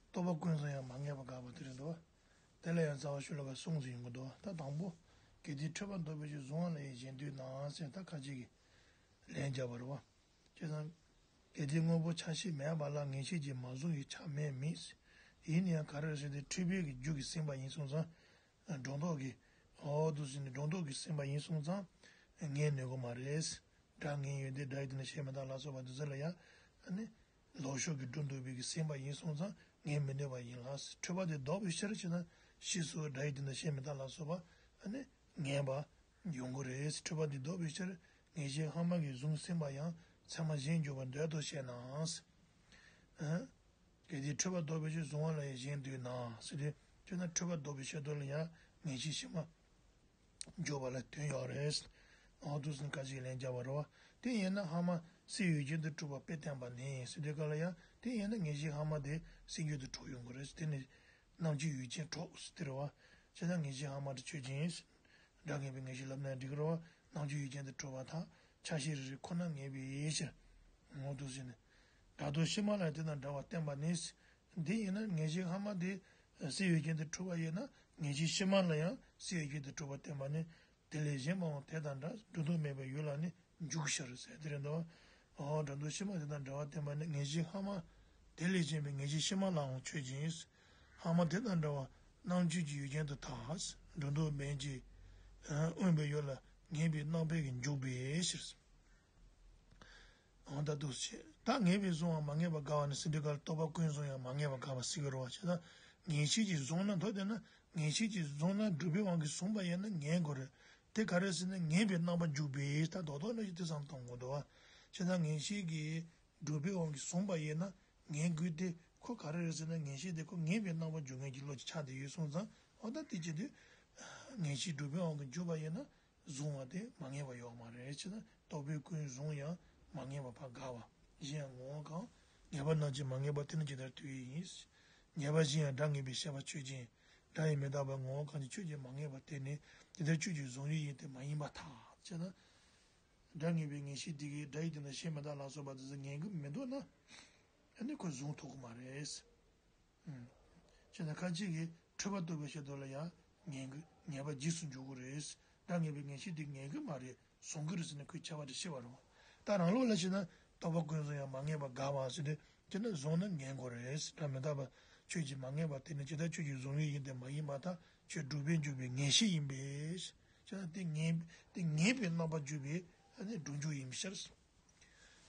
རྟོག་པ་ཀུན་བཟུང་ཡང་མ་ངེས་པར་དགག་པ་དེ་རེད་འདུག་དེ་ལ་ཡང་རྩ་བ་ཤོད་ལ་བ་གསུངས་ཟིན་ཡོང་གི་འདུག་ད་དང་པོ། གལ་ཏེ་འཕྲོད་པ་ལྡོག་པའི་ཕྱིར་གཟུང་བ་ལ་ཡང་གཞན་འདོད་ན་ཟེར་ད་ཁ་ཅིག་གིས་ལན་བརྒྱབ་པ་རེད་བ། བྱས་ཙང་། གལ་ཏེ་དངོས་པོ་ཆ་ཤས་མེད་པ་ལ་ངེས་ཤེས་ཀྱིས་མ་བཟུང་བའི་ཆ་མེད་མིན། ཡིན་ན་ཡང་ག་རེ་ཟེར་ཏེ་འཕྲོད་པའི་གི་རྒྱུ་གིས་ཟིན་པ་ཡིན་སོང་ཙང་། སྒྲོ་འདོགས་ཀྱིས། འོ་འདུག་ཟེར་ནས་སྒྲོ་འདོགས་ཀྱིས་ཟིན་པ་ཡིན་སོང་ཙང་། ངེས་ནུས་ཀྱི་མ་རེད། སྒྲ་ངེས་ཡོད་དེ་སྒྲ་ཡི་དོན་དུ་ཤེས་མི་རྟག་ལ་སོགས་པ་འདི་ཚོ་ལ་ཡང་། ཨ་ནི། ལོག་ཕྱོགས་ཀྱིས་སྒྲོ་འདོགས་པའི་གིས་ཟིན་པ་ཡིན་སོང་ཙང་ངེས་མི་ནུས་པ་ཡིན་ལ། འཕྲོད་པ་དེ་ལྡོག་པའི་ཕྱིར་བྱས་ན་ཕྱིས་སུ་སྒྲ་ཡི་དོན་དུ་ཤེས་མི་རྟག་ལ་སོགས་པ་ཨ་ནི་ངེས་པ་ཡོང་གི་རེད། འཕྲོད་པ་དེ་ལྡོག་པའི་ཕྱིར་ངེས་ཤེས་སྔ་མ་གིས་བཟུང་ཟིན་པ་ཡང་ཚད་མ་གཞན་འཇོག་པར་འདོད་དོ་ཞེ་ན། གལ་ཏེ་འཕྲོད་པ་ལྡོག་པའི་ཕྱིར་གཟུང་བ་ལ་ཡང་གཞན་འདོད་ན་ཟེར་ཏེ། བྱས་ན་འཕྲོད་པ་ལྡོག་པའི་ཕྱིར་དོན་ལ་ཡང་ངེས་ཤེས་ཕྱི་མ། འཇོག་པ་ལ་དོན་ཡོད་རེད། འོ་འདུག་ཟེར་ཁ་ཅིག་ལན་རྒྱག་པ་རེད་བ། དེ་ཡིན་ན་སྔ་མ་སེལ་ཡུལ་ཅན་དུ་གྲུབ་པ་དཔེ་བསྟན་པ་ནི་ཟེར་དུས་སྐབས་ལ་ཡང་དེ་ཡིན་ན་ངེས་ཤེས་སྔ་མ་དེ་སེལ་ཡུལ་དུ་གྲུབ་ཡོང་གི་རེད། དེ་ནི་རྣམ་འགྱུར་ཡུལ་ཅན་གྲུབ་ཟེར་དེ་རེད་བ། བྱས་ཙང་ངེས་ཤེས་སྔ་མ་དེ་ཆོས་ཅན། སྒྲ་ངེས་པའི་ངེས་ཤེས་ལབ་ན་འགྲིག་གི་རེད་བ། རྣམ་འགྱུར་ཡུལ་ཅན་དུ་གྲུབ་པ་དང་ཆ་ཤས་རེ་རེ་ཁོ་ན་ངེས་པའི་ཕྱིར། འོ་འདུག་ཟེར་ནས། སྒྲ་རྡོ་ཕྱི་མ་ལ་དེ་དང་འདྲ་བ་བསྟན་པ་ནི། འདི་ཡིན་ན་ངེས་ཤེས་སྔ་མ་དེ་སེལ་ཡུལ་ཅན་དུ་གྲུབ་པ་ཡིན་ན་ངེས་ཤེས་ཕྱི་མ་ལ་ཡང་སེལ་ཡུལ་ཅན་དུ་གྲུབ་པ་བསྟན་པ་ནི། དེ་ལས་གཞན་པའང་དེ་དང་འདྲ་སྒྲོ་འདོགས་མེད་པའི་ཡུལ་ལ་ནི་འཇུག་ཕྱིར་ཟེར་དེ་རེད་འདུག་འོ་སྒྲ་རྡོ་ཕྱི་མ་དེ་དང་འདྲ་བ་བསྟན་པ་ནི་ངེས་ཤེས་སྔ་མ། དེ་ལས་གཞན་པའི་ངེས་ཤེས་ཕྱི་མ་ལའང་ཆོས་ཅན། སྔ་མ་དེ་དང་འདྲ་བ་རྣམ་འགྱུར་གྱི་ཡུལ་ཅན་དུ་ཐལ། སྒྲོ་འདོགས་མེད་ཀྱི། དབེན་པའི་ཡུལ་ལ་ངེས་པའི་རྣམ་པའི་གི་འཇུག་པའི་ཕྱིར། འོ་ད་འདུག་སེ། ད་ངེས་པའི་གཟུང་བ་མ་ངེས་པར་དགག་པ་ནི་ཟེར་དུས་སྐབས་ལ་རྟོག་པ་ཀུན་བཟུང་ཡང་མ་ངེས་པར་དགག་པ་ཟེར་གྱི་རེད་བ། བྱས་ཙང་ངེས་ཤེས་ཀྱིས་བཟུང་ན་མདོར་བསྡུས་ན་ངེས་ཤེས་ཀྱིས་བཟུང་ན་སྒྲུབ་པའི་དབང་གིས་བཟུང་བ་ཡིན་ན་ངེས་དགོས་རེད། དེ་ག་རེ་ཟེར་ན་ངེས་པའི་རྣམ་པ་འཇུག་པས་ད་རྡོག་རྡོག་ནས་ཀྱི་དེ་བསམ་གཏོང་དགོས་འདུག་བ། བྱས་ཙང་ངེས་ཤེས་ཀྱིས་སྒྲུབ་པའི་དབང་གིས་བཟུང་བ་ཡིན་ན་ངེས་དགོས་ཏེ་ཁོ་ག་རེ་རེད་ཟེར་ན་ངེས་ཤེས་དེ་ཁོ་ངེས་པའི་རྣམ་པ་འཇུག་མཁན་གྱི་བློ་ཅིག་ཆགས་བསྡད་ཡོད་སོང་ཙང་འོ་ད་དེ་བྱེད་དུས་ངེས་ཤེས་སྒྲུབ་པའི་དབང་གིས་འཇུག་པ་ཡིན་ན། བཟུང་བ་དེ་མ་ངེས་པ་ཡོད་མ་རེད། ཅེ་ན་རྟོག་པས་ཀུན་བཟུང་ཡང་མ་ངེས་པ་ཕར་དགག་པ། གཞན་ཡང་ངོ་བོ་གང་། ངེས་པ་རྣམས་ཀྱིས་མ་ངེས་པ་དེ་ནི་ཇི་ལྟར་དུ་ཡིན། ངེས་པ་གཞན་ཡང་སྒྲ་ངེས་པའི་ཤེས་པ་ཆོས་ཅན། སྒྲ་ཡིས་མི་རྟག་པའི་ངོ་བོ་གང་ཞིག་ཆོས་ཅན་མ་ངེས་པ་དེ་ནི་དེ་ལྟར་ཆོས་ཀྱི་གཟུང་ཡུལ་ཡིན་ཏེ་མ་ཡིན་པར་ཐལ། ཅེ་ན། སྒྲ་ངེས་པའི་ངེས་ཤེས་དེ་གིས་སྒྲ་ཡི་དོན་དུ་ཤེས་མི་རྟག་ལ་སོགས་པ་དེ་ཚོ་ངེས་ཀྱི་མི་འདུག་ན། ཨ་ནི་ཁོས་བཟུང་ཐུབ་ཀྱི་མ་རེད། བྱས་ན་ཁ་ཅིག་གིས་འཕྲོད་པ་རྟོགས་པའི་ཕྱིར་དོན་ལ་ཡང་ངེས་ཀྱི་ངེས་པ་རྗེས་སུ་འཇུག་གི་རེད། སྒྲ་ངེས་པའི་ངེས་ཤེས་དེ་ངེས་ཀྱི་མ་རེད། བཟུང་གི་རེད་ཟེར་ནས་ཁོས་ཁྱབ་པ་དེ་བཤད་པ་རེད་བ། ད་རང་ལུགས་ལ་བྱས་ན་རྟོག་པ་ཀུན་བཟུང་ཡང་མ་ངེས་པ་དགག་པ་ཟེར་དུས་དེ་ནི་བཟུང་ན་ངེས་དགོས་རེད། སྒྲ་མི་རྟག་པ་ཆོས་ཀྱིས་མ་ངེས་པ་དེ་ནི་ཇི་ལྟར་ཆོས་ཀྱིས་བཟུང་བའི་ཡིན་ཏེ་མ་ཡིན་པར་ཐལ། ཆོས་སྒྲུབ་པས་འཇུག་པའི་ངེས་ཤེས་ཡིན་པས། བྱས་ན་དེ་ངེས་དེ་ངེས་པའི་རྣམ་པར་འཇུག་པའི་ཨ་ནི་སྒྲུབ་འཇུག་ཡིན་པའི་ཕྱིར།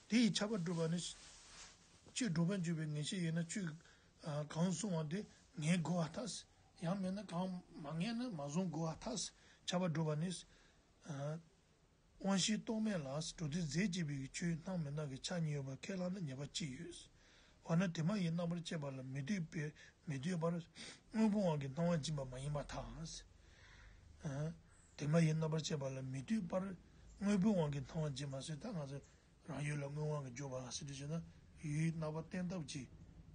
དེ་ཡི་ཁྱབ་པ་སྒྲུབ་པ་ནི། ཆོས་སྒྲུབ་པར་འཇུག་པའི་ངེས་ཤེས་ཡིན་ན་ཆོས་གང་གསུངས་པ་དེ་ངེས་དགོས་པར་ཐལ། ཡང་མིན་ན་གང་མ་ངེས་ན་མ་བཟུང་དགོས་པར་ཐལ། ཁྱབ་པ་སྒྲུབ་པ་ནི། དབང་ཤེས་རྟོག་མེད་ལ་གྲུབ་མཐས་རྫས་གཅིག་པའི་ཆོས་སྣང་མི་སྣང་གི་ཆ་གཉིས་ཡོད་པར་ཁས་བླངས་ན་ཉེས་པ་ཅི་ཡོད། འོ་ན་དེ་མ་ཡིན་རྣམ་པར་དཔྱད་པ་ལ་མི་ལྟོས་པའི་མི་ལྟོས་པར་དངོས་པོའི་དབང་གིས་སྣང་བ་འབྱིན་པ་མ་ཡིན་པར་ཐལ། དེ་མ་ཡིན་རྣམ་པར་དཔྱད་པ་ལ་མི་ལྟོས་པར་དངོས་པོའི་དབང་གིས་སྣང་བ་འབྱིན་པ་ཟེར། ད་ང་ཚོ་རང་ཡུལ་ལ་དངོས་དབང་གིས་འཇོག་པ་ཟེར་དུས་བྱས་ན་ཡུལ་རྣམ་པར་བསྟན་ཐབས་ཀྱིས་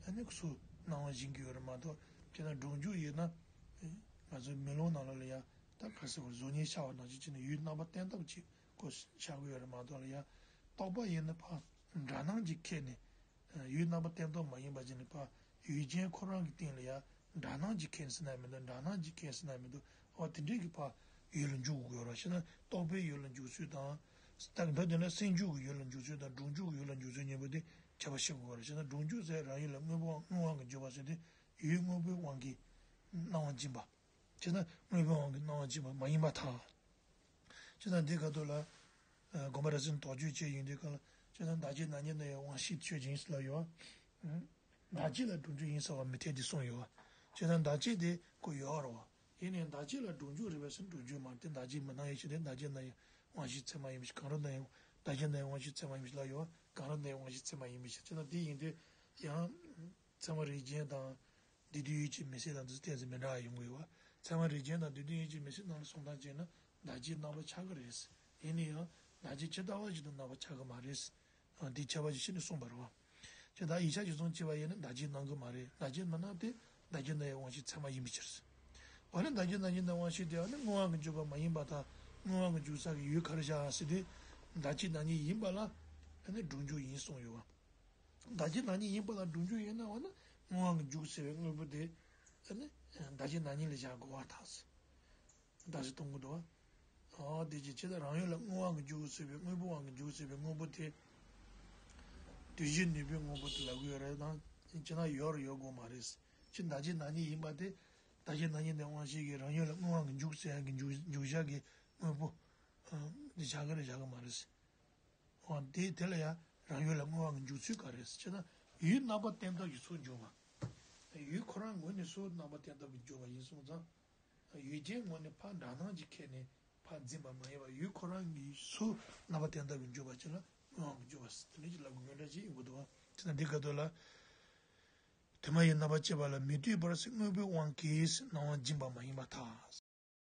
ཨ་ནི་སུ་སྣང་བ་འབྱིན་གྱི་ཡོད་རེད་མ་གཏོགས། དཔེར་ན་སྒྲུབ་འཇུག་ཡིན་ན་ང་ཚོའི་མེ་ལོང་ནང་ལོགས་ལ་ཡ་ད་ག་ཟེར་བ་གཟུགས་བརྙན་ཤར་བ་ནང་བཞིན་བྱས་ནས་ཡུལ་རྣམ་པར་བསྟན་ཐབས་ཀྱིས་ཁོ་ཤར་གྱི་ཡོད་རེད་མ་གཏོགས་ལ་ཡ། རྟོག་པ་ཡིན་ན་ཕར་འདྲ་སྣང་གིས་ཁྱེར་ནས། ཡུལ་རྣམ་པར་བསྟན་ཐབས་མ་ཡིན་པ་ཅིག་ནི་ཕར་ཡུལ་ཅན་ཁོ་རང་གི་སྟེང་ལ་ཡང་འདྲ་སྣང་གིས་ཁེངས་ཟེར་ན་མི་འདུག་འདྲ་སྣང་གིས་ཁེངས་ཟེར་ན་མི་འདུག་འོ་དེ་འདྲས་ཀྱི་ཕར་ཡུལ་ལ་འཇུག་དགོས་ར་ཞེ་ན། རྟོག་པའི་ཡུལ་ལ་འཇུག་ཚུལ་དང་། ད་འདོད་དེ་ན་སེམས་འཇུག་གི་ཡུལ་ལ་འཇུག་ཚུལ་དང་སྒྲུབ་འཇུག་གི་ཡུལ་ལ་འཇུག་ཚུལ་གཉིས་པོ་དེ་ཁྱད་པར་ཕྱེ་དགོས་ར་ཞེ་ན། སྒྲུབ་འཇུག་ཟེར་རང་ཡུལ་ལ་དངོས་པོ་དངོས་དབང་གིས་འཇུག་པ་ཟེར་དེ་ཡུལ་དངོས་པོའི་དབང་གིས་སྣང་བ་འབྱིན་པ། ཅེ་ན་དངོས་པོའི་དབང་གིས་སྣང་བ་འབྱིན་པ་མ་ཡིན་པར་ཐལ། ཅེ་ན་འདི་ག་དུ་ལ། དགོན་པ་ར་སེང་དོགས་གཅོད་བྱས་ཡིན་དུས་གང་ལ་ཅེ་ན་བདག་གཅིག་ན་ཉིད་ན་ཡང་དབང་ཤེས་ཆོས་ཅན་ཟེར་ལ་ཡོད། བདག་གཅིག་ལ་སྒྲུབ་འཇུག་ཡིན་ཟེར་བ་མི་འཐད་དེ་གསུངས་ཡོད། ཅེ་ན་བདག་གཅིག་དེ་ཁོ་ཡོད་རེད་བ། ཡིན་ནའི་བདག་གཅིག་ལ་སྒྲུབ་འཇུག་རེད་པས་སེམས་སྒྲུབ་འཇུག་མ་རེད་དེ། བདག་གཅིག་མི་སྣང་ཡེ་ཤེས་དེ་བདག་གཅིག་ན་ཡང་དབང་ཤེས་ཚད་མ་ཡིན་པའི་ཕྱིར། གང་རུང་ན་ཡང་བདག་གཅིག་ན་ཡང་དབང་ཤེས་ཚད་མ་ཡིན་པའི་ཕྱིར་ལ་ཡོད། གང་རུང་ན་ཡང་དབང་ཤེས་ཚད་མ་ཡིན་པའི་ཕྱིར། ཅེ་ན་དེ་ཡིན་དུས་ཡང་། ཚད་མ་རིགས་ཅན་དང་། སྡེ་བདུན་ཡུལ་གྱི་མི་ཚེ་དང་དེ་ཚོ་ཏོག་ཙམ་མི་འདྲ་བ་ཡོང་གི་ཡོད་བ། ཚད་མ་རིགས་ཅན་དང་སྡེ་བདུན་ཡུལ་གྱི་མི་ཚེ་ནང་ལ་སོང་སྟངས་བྱས་ན་བདག་གཅིག་སྣང་བ་ཆགས་ཀྱི་རེད། ཡིན་ན་ཡང་བདག་གཅིག་ཇི་ལྟ་བ་བཞིན་དུ་སྣང་བ་ཆགས་ཀྱི་མ་རེད། འདི་ཁྱད་པར་ཅིག་ཤེས་ནས་གསུངས་པ་རེད་བ། ཅེ་ད་ཡིག་ཆ་ཅིག་ཚང་བྱས་པ་ཡིན་ན་བདག་གཅིག་སྣང་གི་མ་རེད། བདག་གཅིག་མི་སྣང་སྟེ་བདག་གཅིག་ན་ཡང་དབང་ཤེས་ཚད་མ་ཡིན་པའི་ཕྱིར། འོ་ན་བདག་གཅིག་ན་ཉིད་ན་དབང་ཤེས་དེ་ཨ་ནི་དངོས་དབང་གིས་འཇུག་པ་མ་ཡིན་པར་ཐལ། དངོས་དབང་གིས་འཇུག་ས་གི་ཡུལ་ག་རེ་བཞག་ཟེར་དུས། བདག་གཅིག་ན་ཉིད་ཡིན་པ་ལ་ཨ་ནི་སྒྲུབ་འཇུག་ཡིན་གསུངས་ཡོད་བ། བདག་གཅིག་ན་ཉིད་ཡིན་པ་ལ་སྒྲུབ་འཇུག་ཡིན་ན་འོ་ན་དངོས་དབང་གིས་འཇུག་ཟེར་བའི་དངོས་པོ་དེ་ཨ་ནི་བདག་གཅིག་ན་ཉིད་ལ་བཞག་དགོས་པར་ཐལ་ཟེར། བདག་གཅིག་སྟོང་གི་འདུག་བ། འོ་དེ་ཅི་ཇི་ལྟར་རང་ཡུལ་ལ་དངོས་དབང་གིས་འཇུག་ཟེར་བའི་དངོས་པོའི་དབང་གིས་འཇུག་ཟེར་བའི་དངོས་པོ་དེ། འདུ་བྱེད་ནུས་པའི་དངོས་པོ་དེ་ལབ་ཀྱི་ཡོད་རེད་དང་། ཅི་ན་ཡོད་རེད་ཡོད་དགོས་མ་རེད། ཅི་བདག་གཅིག་ན་ཉིད་ཡིན་པ་དེ། བདག་གཅིག་ན་ཉིད་ནས་དབང་ཤེས་ཀྱིས་རང་ཡུལ་ལ་དངོས་དབང་གིས་འཇུག་ཟེར་ཡག་གི་འཇུག་འཇུག་བྱ་གི་དངོས་པོ། འདི་བཞག་གི་རེད་བཞག་གི་མ་རེད། འོ་དེ་དེ་ལ་ཡང་རང་ཡུལ་ལ་དངོས་དབང་གི་འཇུག་ཚུལ་ག་རེ་ཟེར་ན། ཡུལ་རྣམ་པར་བསྟན་ཐབས་ཀྱིས་སུ་འཇོག་པ། ཡུལ་ཁོ་རང་ངོས་ནས་སུ་རྣམ་པར་བསྟན་ཐབས་ཀྱིས་འཇོག་པ་ཡིན་སོང་ཙང་། ཡུལ་ཅན་ངོས་ནས་ཕར་འདྲ་སྣང་གིས་ཁྱེར་ནས་ཕར་འཛིན་པ་མ་ཡིན་པར་ཡུལ་ཁོ་རང་གིས་སུ་རྣམ་པར་བསྟན་ཐབས་ཀྱིས་འཇོག་པ་ཅིག་ལ་དངོས་དབང་གིས་འཇོག་པ་ཟེར་དེ་འདྲ་ཅིག་ལབ་དགོས་ངེས་འདྲ་ཅིག་ཡིན་དགོས་འདུག་བ། དེ་ན་འདི་ག་དུ་ལ། དེ་མ་ཡིན་རྣམ་པར་དཔྱད་པ་ལ་མི་ལྟོས་པར་དངོས་པོའི་དབང་གིས་སྣང་བ་འབྱིན་པ་མ་ཡིན་པར་ཐལ།